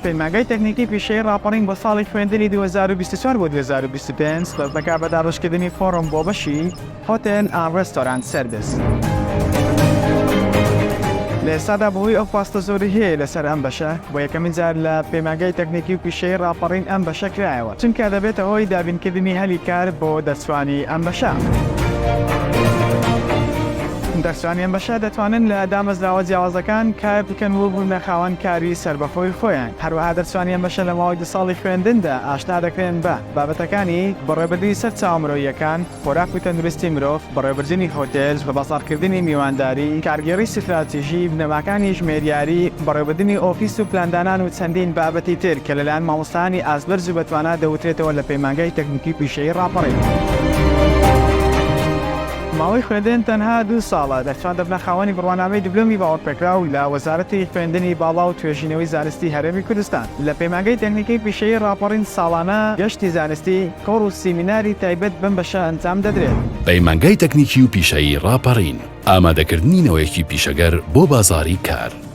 پەیمانگای تەکنیکی پیشەیی ڕاپەڕین بۆ ساڵی خوێندنی 2024 بۆ 2025 دەست دەکات بە دابەشکردنی فۆڕم بۆ بەشی Hotel and Restaurant Service. لە ئێستادا بەهۆی ئەو خواستە زۆرەی هەیە لەسەر ئەم بەشە، بۆ یەکەمین جار لە پەیمانگای تەکنیکی و پیشەیی ڕاپەڕین ئەم بەشە کرایەوە، چونکە دەبێتە هۆی دابینکردنی هەلی کار بۆ دەرچوانی ئەم بەشە. دەرچوانی ئەم بەشە دەتوانن لە دامەزراوە جیاوازەکان کار بکەن و ببنە خاوەن کاری سەربەخۆی خۆیان. هەروەها دەرچوانی ئەم بەشە لە ماوەی دو ساڵی خوێندندا ئاشنا دەکرێن بە بابەتەکانی، بەڕێوەبردنی سەرچاوە مرۆییەکان، خۆراک و تەندروستی مرۆڤ، بەڕێوەبردنی هۆتێل، بەبازاڕکردنی میوانداری، کارگێڕی ستراتیژی، بنەماکانی ژمێریاری، بەڕێوەبردنی ئۆفیس و پلاندانان و چەندین بابەتی تر کە لەلایەن مامۆستایانی ئاستبەرز و بەتوانا دەوترێتەوە لە پەیمانگای تەکنیکی و پیشەیی ڕاپەڕین. ماوەی خوێندن تەنها دوو ساڵە، دەرچوان دەبنە خاوەنی بڕوانامەی دبلۆمی باوەڕپێکراو لە وەزارەتی خوێندنی باڵا و توێژینەوەی زانستی هەرێمی کوردستان. لە پەیمانگای تەکنیکی پیشەیی ڕاپەڕین ساڵانە گەشتی زانستی، کۆڕ و سیمیناری تایبەت بەم بەشە ئەنجام دەدرێت. پەیمانگای تەکنیکی و پیشەیی ڕاپەڕین، ئامادەکردنی نەوەیەکی پیشەگەر بۆ بازاڕی کار.